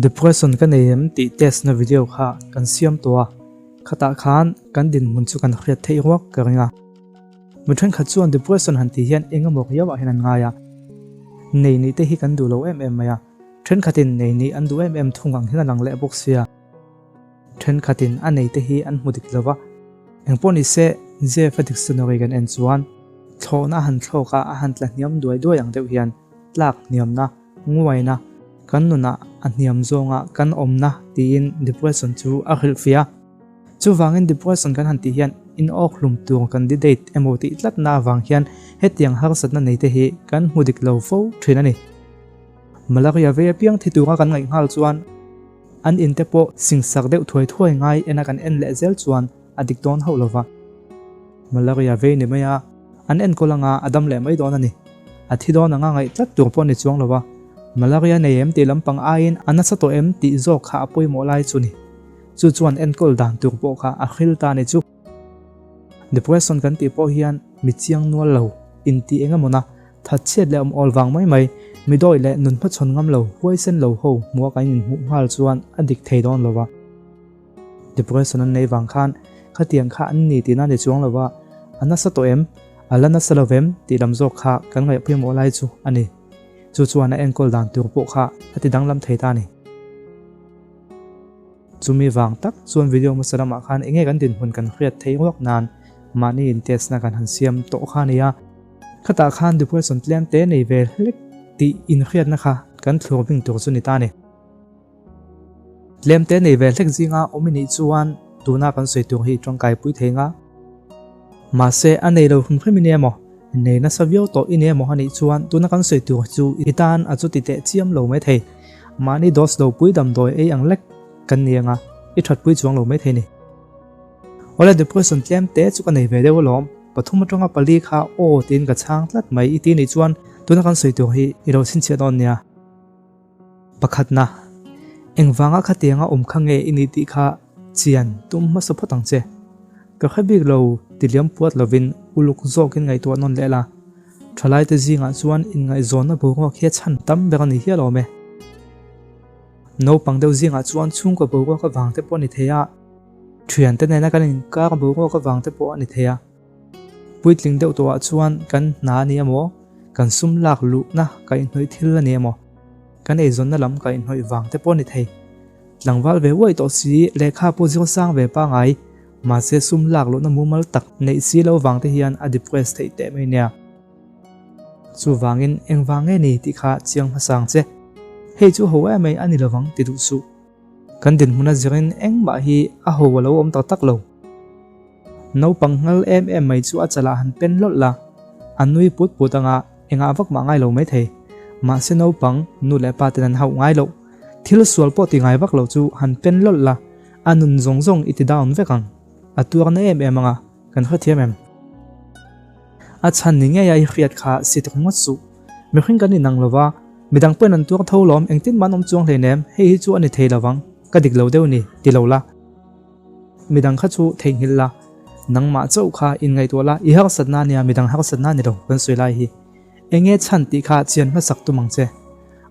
Depression ka nei em tih test na video kha kan siam tawh a, khatah khan kan dinhmun chu kan hriat theih ruak ka ring a. Mi thenkhat chuan depression han tih hian eng emaw riauah hian an ngai a, nei nih te hi kan duh lo em em mai a, thenkhatin nei nih an duh em em thung ang hian a lang leh bawk sia. Thenkhatin a nei te hi an hmu dik lo va, engpawh ni se Jeff-a dictionary kan en chuan thlawhna a han thlawk a, a han tla hniam duai duai ang deuh hian tlak hniamna, nguaina, kan nunah a hniam zawnga kan awmna tiin depression chu a hrilhfiah a. Chuvangin depression kan han tih hian inawk hlum tur candidate emaw tih tlatna avang hian hetiang harsatna neite hi kan hmu dik lo fo thin a ni. Malaria vei apiang thi tura kan ngaih nghal chuan an in te pawh singsak deuh thuai thuai ngai ena kan en leh zel chuan a dik dawn hauh lova. Malaria vei ni mai a, an enkawl anga a dam leh mai dawn a ni. A thi dawn anga ngaih tlat tur pawh a ni chuang lova. Malaria nei em tih lampang aiin a nasa tawh em tih zawk kha a pawimawh lai chu ni. Chu chuan enkawl dan tur pawh kha a hril ta ni chu. Depression kan tih pawh hian mi chiang nual lo, intih eng emaw na, thatchhiat leh awm awl vang mai mai, mi dawi leh nun hmachhawn ngam lo, huaisen lo ho hmuh a kan inhmuh nghal chuan a dik thei dawn lo va. Depression an nei vang khan khatiang kha an ni tihna ni chuang lo va, a nasa tawh em, a la nasa lo vem tih lam zawk kha kan ngaihpawimawh lai chu a ni. Chu chuan a enkawl dan tur pawh kha a ti danglam thei ta a ni. Chumi vang tak chuan video hmasa lamah khan enge kan dinhmun kan hriat theih ruak nan mahni in test na kan han siam tawh kha a ni a. Khatah khan depression tlem te nei ve hlek tih inhriatna kha kan thlur bing tur chu ni ta a ni. Tlem te nei ve hlek zinga awm i nih chuan tuna kan sawi tur hi tangkai pui thei nga. Mahse a nei lo hrim hrim i ni emaw, nei nasa viau tawh i ni emaw a nih chuan tuna kan sawi tur chu i tan a chuti teh chiam lo mai thei. Mahni dose lo pui damdawi ei ang lek kan ni anga i that pui chuang lo mai thei ni. Awle depression tlem te chu ka nei ve deuh alawm, pathum atanga pali kha aw tiin ka chhang tlat mai i ti nih chuan tuna kan sawi tur hi i lo chhinchhiah dawn nia. Pakhatna, engvanga khatianga awm kha nge i nih tih kha chian tum hmasa phawt ang che. Ka hre bik lo ti liam puat lovin uluk zawkin ngaihtuah nawn leh la. Thalaite zingah chuan inngaihzawnna boruak hi a chhan tam ber a ni hial awm e. Naupang deuh zingah chuan chhungkaw boruak avang te pawh a ni thei a, thiante nena kan inkar boruak avang te pawh a ni thei a. Puitling deuh tawhah chuan kan hna a ni emaw, kan sum lak luhna kaihhnawih thil a ni emaw, kan eizawnna lam kaihhnawih vang te pawh a ni thei. Tlangval ve uaih tawh si, lehkha pawh zir sang ve pangai, mahse sum lak luhna mumal tak neih si lo vang te hian a depress theih teh mai nia. Chuvangin engvang nge ni tih kha chiang hmasa ang che. Hei chu ho em mai a ni lovang ti duh suh. Kan dinhmun a zirin engmah hi a ho a lo awm tak tak lo. Naupang nghal em em mai chu a chalah han pen lawlh la, a nui put put anga engah vak mah ngai lo mai thei. Mahse naupang, nu leh pa ten an hauh ngai loh. Thil sual pawh ti ngai vak lo chu han pen lawlh la, a nun zawng zawng i ti down vek ang. A tuarna em em anga, kan hrethiam em? A chhan ni ngei a i hriat kha sit ringawt suh. Mihring kan inang lo va, midang pawhin an tuar tho lawm, engtin mah an awm chuang hleinem, hei hi chu a ni thei lo vang, ka dik lo deuh ni, ti lo la. Midang kha chu theihnghilh la, nangmah chauh kha inngaihtuah la, i harsatna ania midang harsatna ni lo kan sawi lai hi. Enge chhan tih kha chian hmasak tum ang che.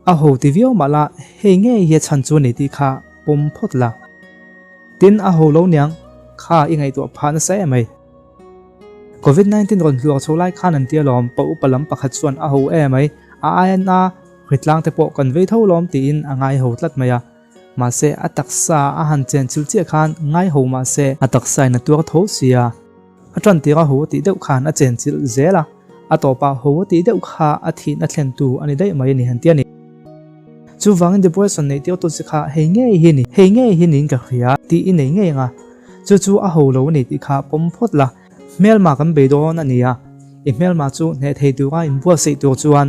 A ho ti viau mah la, hei ngei hi a chhan chu a ni tih kha pawm phawt la. Tin, a ho lo niang kha i ngaihtuah phah nasa em mai. Covid 19 rawn hluar chho lai khan an tia lawm, pa upa lam pakhat chuan a ho em mai, a aina hritlang te pawh kan vei tho lawm tiin a ngai ho tlat mai a. Mahse, a taksa a han chen chilh chiah khan ngai ho mahse a taksa in a tuar tho sia. A tan tir a ho tih deuh khan a chen chilh zel a, a tawpah ho tih deuh kha a thihna thlentu a ni daih mai a ni han ti a ni. Chuvangin depression neih tir tu che kha hei ngei hi ni, hei ngei hi niin ka hria tih i nei ngei ang a, chu chu a ho lo a ni tih kha pawm phawt la, hmelma kan bei dawn a ni a, i hmelma chu hneh thei tura inbuatsaih tur chuan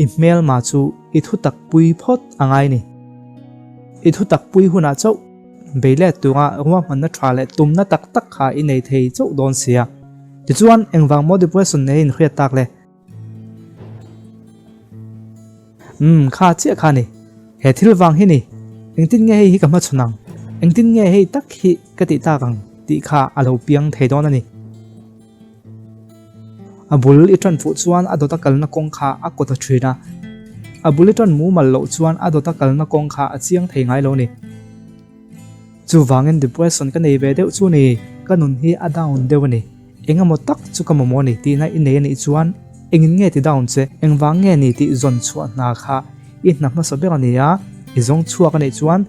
i hmelma chu i thutak pui phawt a ngai ni. I thutak pui hunah chauh bei let tura ruahmanna tha leh tumna tak tak kha i nei thei chauh dawn sia. Tichuan, engvang maw depression nei inhriat tak le? Umm, kha chiah kha ni. He thil vang hi ni. Engtin nge hei hi ka hmachhawn ang? Engtin nge hei tak hi ka tih tak ang? tih kha a lo piang thei dawn a ni. A bul i tan fuh chuan a dawt a kalna kawng kha a kawt a thin a. A bul i ṭan mumal loh chuan a dawta kalna kawng kha a chiang thei ngai lo ni. Chuvangin depression ka nei ve deuh chu ni, ka nun hi a down deuh a ni. Eng emaw tak chu ka mamawh a ni tihna i nei a nih chuan engin nge ti down che? Engvang nge ni tih zawn chhuah hna kha i hna hmasa ber a ni a, i zawng chhuak a nih chuan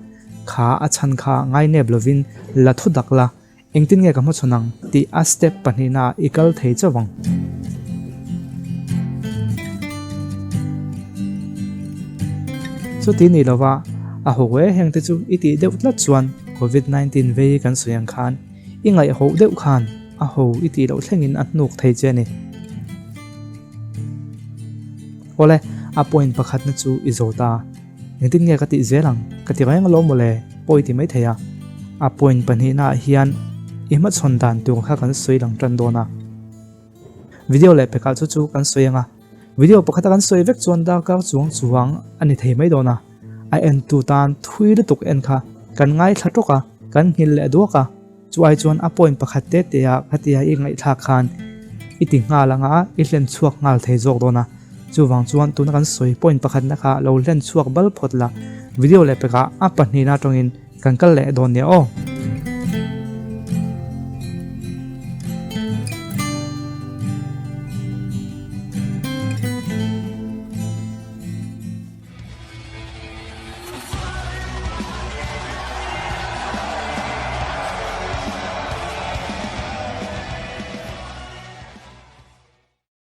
kha a chhan kha ngainep lovin la thu dak la, Engtin nge ka hmachhawn ang tih a step pahnihnaah i kal thei chauh ang. Chuti ni lova a ho e hengte chu i tih deuh tlat chuan Covid 19 vei kan sawi ang khan i ngaihhoh deuh khan a ho i tih loh thlengin a hnuk thei che a ni. Awle, a point pakhatna chu i zo ta. Engtin nge ka tih zel ang? Ka ti reng alawm mawle, pawi ti mai thei a. A point pahnihna ah hian i hmachhawn dan tur kha kan sawi lang tan dawn a. Video leh pekah chu chu kan sawi ang a. Video pakhata kan sawi vek chuan darkar chuang chuang a ni thei mai dawn a. A entu tan thui lutuk en kha kan ngaithla tawk a, kan nghilh leh duak a. Chu ai chuan a point pakhat te te ah khatia i ngaihthlak khan i ti nghal anga i hlen chhuak nghal thei zawk dawn a, chuvang chuan tuna kan sawi point pakhatna kha lo hlen chhuak bal phawt la, video leh pekah a pahnihna atangin kan kal leh dawn nia aw.